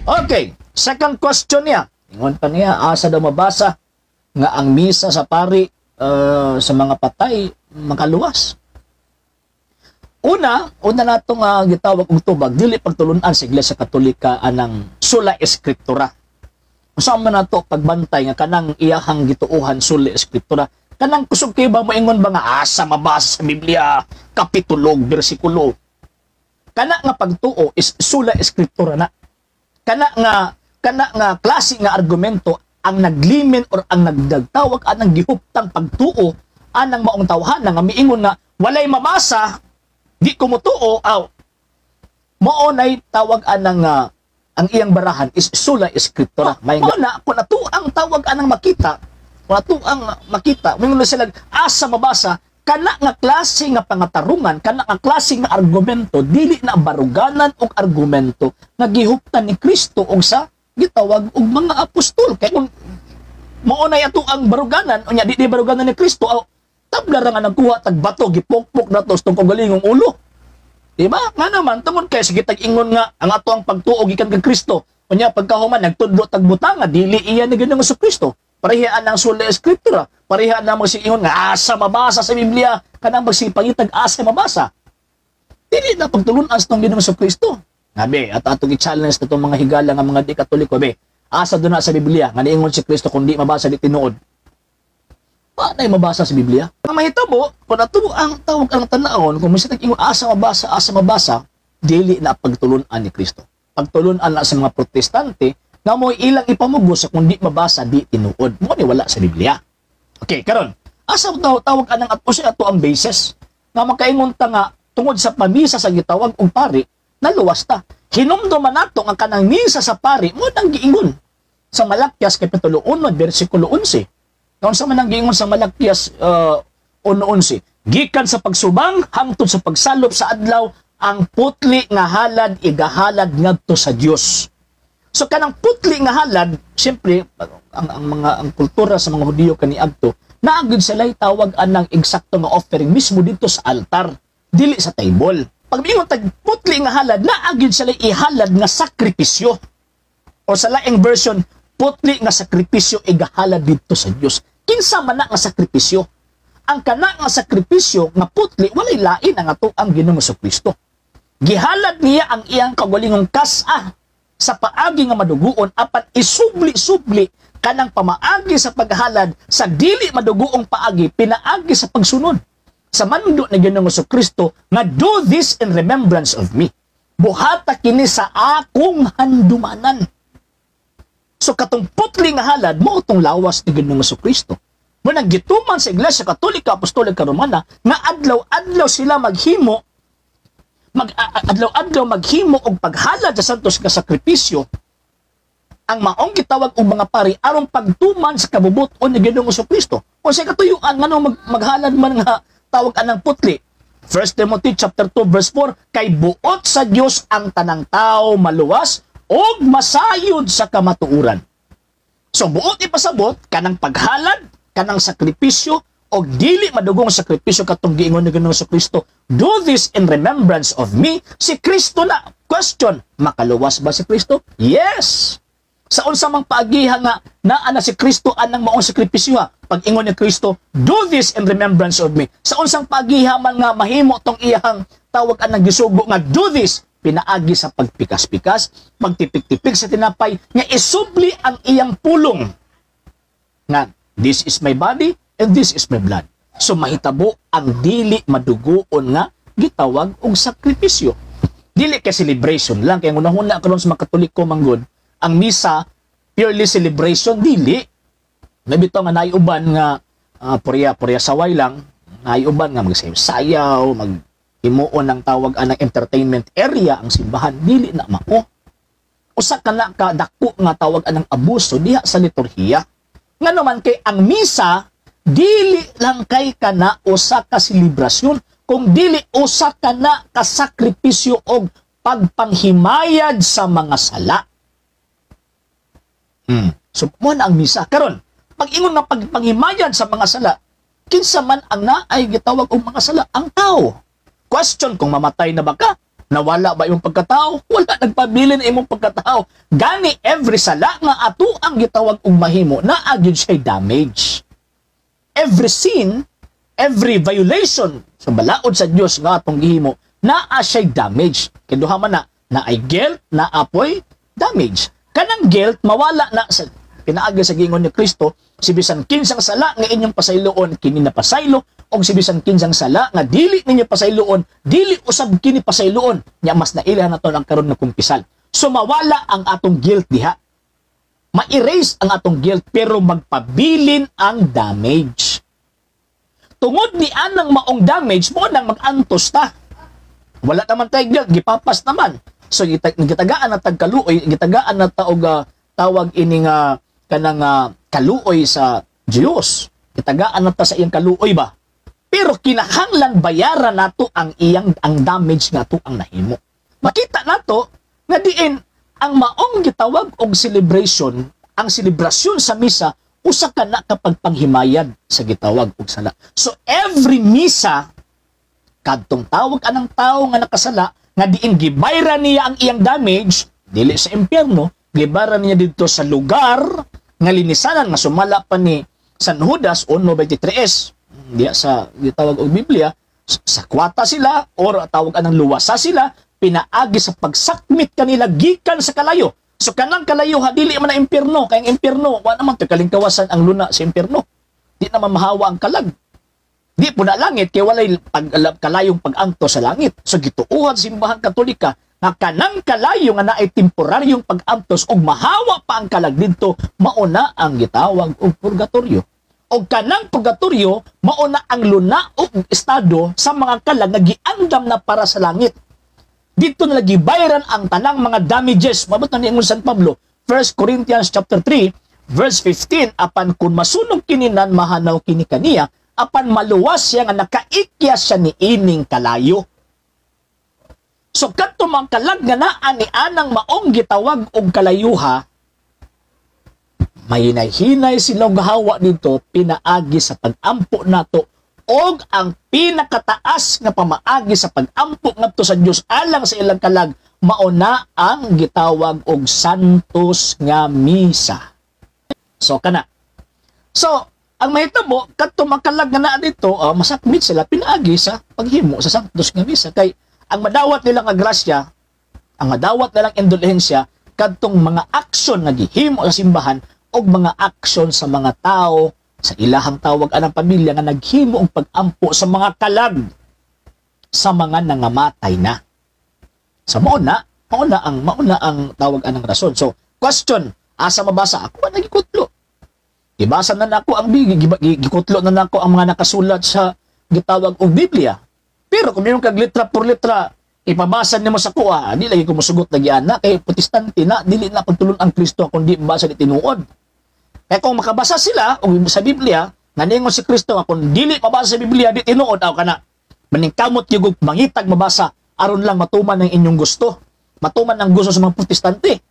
Okay, second question niya. Ingon pa niya, asa daw mabasa nga ang misa sa pari sa mga patay makaluwas? Una, una nato nga gitawag og tubag, dili pagtulunan sa Iglesia Katolika anang sola scriptura. Unsa man nato pagbantay nga kanang iyahang gituohan sola scriptura? Kanang kusog kay ba moingon ba nga asa mabasa sa Biblia, kapitulo, bersikulo? Kana nga pagtuo is sola scriptura na. Kana nga klase nga argumento ang naglimin or ang nagdagtawag anang gihuptang pagtuo anang maong tawhana nga miingon nga walay mabasa, di ko motuo. Aw, mao nay tawag anang ang iyang barahan is sola scriptura. May mao na kung ato ang tawag anang makita, kung ato ang makita, mingon na sila asa mabasa. Kana nga klase nga pangatarungan, kana nga klase nga argumento, dili na baruganan og argumento nga gihuptan ni Kristo og sa gitawag og mga apostol. Kay kung mao nay ato ang baruganan, unya di baruganan ni Kristo, aw, tabla ra nga nagkuha tag bato, gipokpok na to sa kaugalingong ulo. Di ba? Nga naman, tungod kay sige tag ingon nga ang ato ang pagtuo gikan kay Kristo. Unya pagkahuman nagtudlo tag butanga, dili iya ni Ginoong Kristo. Parehaan ang sola scriptura. Parehaan na magsiingon nga asa mabasa sa Biblia, kanang magsipangitag asa mabasa. Dili na pagtulunan sa tong Ginoong Kristo. Ngabe, at atong i-challenge na itong mga higala nga mga di Katoliko, be. Asa doon na sa Biblia nga niingon si Kristo kung di mabasa, di tinuod? Paano mabasa sa Biblia? Ang mahitabo, kung ato ang tawag ang tanawon, kung misa ingon asa mabasa, dili na pagtulunan ni Kristo. Pagtulunan na sa mga Protestante nga mo ilang ipamugos sa kung di mabasa, di tinuod. Mo ni wala sa Biblia. Okay, karon, asa tawag anang at usa ato ang basis nga makaingon ta nga tungod sa pamisa sa gitawag og pari, naluwas ta? Hinumduman nato ang kanang misa sa pari mo nang giingon sa Malakias kapitulo 1 bersikulo 11. Kung sa man ang giingon sa Malakias 1:11, gikan sa pagsubang hangtod sa pagsalop sa adlaw, ang putli nga halad igahalad ngadto sa Dios. So kanang putli nga halad, siyempre ang mga ang kultura sa mga Hudiyo kaniadto, naa gyud sila tawag anang eksakto nga offering mismo dito sa altar, dili sa table. Pag miingon tag putli nga halad, naa gyud sila ihalad nga sakripisyo. O sa laing version, putli nga sakripisyo igahalad dito sa Dios. Kinsa man na nga sakripisyo? Ang kana nga sakripisyo nga putli, walay lain ang ato ang Ginoong Kristo. Gihalad niya ang iyang kaugalingong kas-a sa paagi nga maduguon, apan isubli-subli kanang pamaagi sa paghalad sa dili maduguong paagi, pinaagi sa pagsunod sa mando ni Ginoong Kristo nga "Do this in remembrance of me." Buhata kini sa akong handumanan. So katong putli nga halad mo tong lawas ni Ginoong Kristo. Mo nang gituman sa Iglesia Katolika Apostolika Romana nga adlaw-adlaw sila maghimo mag adlaw-adlaw maghimo og paghalad sa santos nga sakripisyo ang maong gitawag og mga pari aron pagtuman sa kabubut-on ni Ginoong Kristo. O sa katuyuan, nganong maghalad man nga tawag anang putli? 1 Timothy chapter 2 verse 4, kay buot sa Dios ang tanang tao maluwas og masayod sa kamatuoran. So buot ipasabot kanang paghalad, kanang sakripisyo og dili madugong sakripisyo katong giingon ni Ginoong Kristo, "Do this in remembrance of me." Si Kristo na. Question, makaluwas ba si Kristo? Yes. Sa unsa mang paagiha nga naa na si Kristo anang maong sakripisyo ha? Pag ingon ni Kristo, "Do this in remembrance of me." Sa unsang paagiha man nga mahimo tong iyahang tawag anang gisugo nga "Do this," pinaagi sa pagpikas-pikas, pagtipik-tipik sa tinapay, nga isubli ang iyang pulong nga "This is my body and this is my blood." So mahitabo ang dili maduguon nga gitawag og sakripisyo. Dili kay celebration lang, kay unahuna karon sa mga Katoliko manggod, ang misa purely celebration, dili. Nabitaw nga naay uban nga purya purya saway lang, naay uban nga magsayaw, mag himuon ng tawag anang entertainment area ang simbahan, dili na mao. Usa ka na ka dako nga tawag anang abuso diha sa liturhiya. Nga naman kay ang misa dili lang kay kana usa ka selebrasyon, kung dili usa ka na ka sakripisyo og pagpanghimayad sa mga sala. So mo na ang misa karon. Pag ingon nga pagpanghimayad sa mga sala, kinsa man ang naay gitawag og mga sala? Ang tao. Question, kung mamatay na ba ka, Nawala ba imong pagkatao? Wala nagpabilin imong pagkatao. Gani every sala nga ato ang gitawag og mahimo, naa gyud siya damage. Every sin, every violation sa balaod sa Dios nga atong gihimo, naa siya damage. Kay duha man na, naay guilt, naa poy damage. Kanang guilt mawala na sa pinaagi sa giingon ni Kristo, si bisan kinsang sala nga inyong pasayloon, kini na pasaylo, og si bisan kinsang sala nga dili ninyo pasayloon, dili usab kini pasayloon. Nya mas nailhan nato ang karon nga kumpisal. So mawala ang atong guilt diha. Ma-erase ang atong guilt, pero magpabilin ang damage. Tungod ni anang maong damage mo nang mag-antos ta. Wala naman tayo guilt, gipapas naman. So gitagaan na tag kaluoy, gitagaan na ta og tawag ini nga kanang kaluoy sa Dios. Gitagaan na ta sa iyang kaluoy ba? Pero kinahanglan bayaran nato ang iyang ang damage nga ato ang nahimo. Makita nato nga diin ang maong gitawag og celebration, ang selebrasyon sa misa, usa ka na kapag panghimayad sa gitawag og sala. So every misa, kadtong tawag anang tao nga nakasala nga diin gibayran niya ang iyang damage dili sa impyerno, gibayran niya didto sa lugar nga linisanan nga sumala pa ni San Judas 1:23 diya sa gitawag og Biblia, sa kwata sila or tawag anang luwasa sila pinaagi sa pagsakmit kanila gikan sa kalayo. So kanang kalayo ha, dili man na impyerno, kay ang impyerno wa naman to kalingkawasan ang luna sa impyerno. Di naman mahawa ang kalag. Di po na langit kay walay kalayong pag-anto sa langit. So gituohan Simbahan Katolika nga kanang kalayo nga naay temporaryong pag-antos og mahawa pa ang kalag didto, mauna ang gitawag og purgatorio. Og kanang purgatorio mauna ang luna og estado sa mga kalag nga giandam na para sa langit. Dito na gibayran ang tanang mga damages. Mabot na niingon San Pablo, 1 Corinthians chapter 3 verse 15, apan kung masunog kininan, mahanaw kini kaniya, apan maluwas siya nga nakaikya siya ni ining kalayo. So kadto mga kalag nga naa ni anang maong gitawag og kalayuha, mahinay-hinay sila og hawa dito pinaagi sa pag-ampo nato, og ang pinakataas nga pamaagi sa pag-ampo ngadto sa Dios alang sa ilang kalag, mauna ang gitawag og santos nga misa. So kana. So ang mahitabo, kadto makalag nga naa dito, masakmit sila pinaagi sa paghimo sa santos nga misa, kay ang madawat nila nga grasya, ang madawat nilang indulhensya, kadtong mga aksyon nga gihimo sa simbahan og mga aksyon sa mga tao sa ilahang tawag anang pamilya nga naghimo og pag-ampo sa mga kalag sa mga nangamatay na. Sa mauna ang tawag anang rason. So question, asa mabasa? Ako ang nagikutlo. Gibasa na nako ang bigi, gikutlo na nako ang mga nakasulat sa gitawag og Biblia. Pero kung meron kag litra por litra, ipabasa nimo sa kuha, di lagi ko musugot lagi ana kay Protestante na, dili na pagtulon ang Kristo kung di mabasa di tinuod. Kaya kung makabasa sila og sa Biblia, nga ningon si Kristo nga kung dili mabasa sa Biblia di tinuod, aw kana. Maningkamot gyud og mangitag mabasa aron lang matuman ang inyong gusto. Matuman ang gusto sa mga Protestante.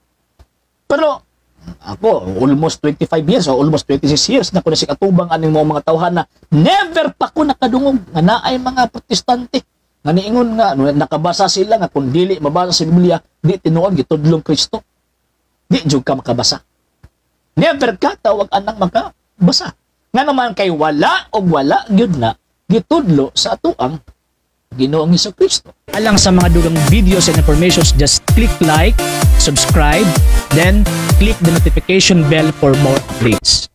Pero ako, almost 25 years o almost 26 years na ko na atubang aning mga tawhan na never pa ko nakadungog nga naay mga Protestante nga niingon nga no, nakabasa sila nga kung dili mabasa sa Biblia di tinuod gitudlong Kristo. Di jud ka makabasa. Never ka tawag anang makabasa. Nga naman kay wala og wala gyud na gitudlo sa atoang Ginoong Kristo. Alang sa mga dugang videos and informations, just click like, subscribe, then click the notification bell for more updates.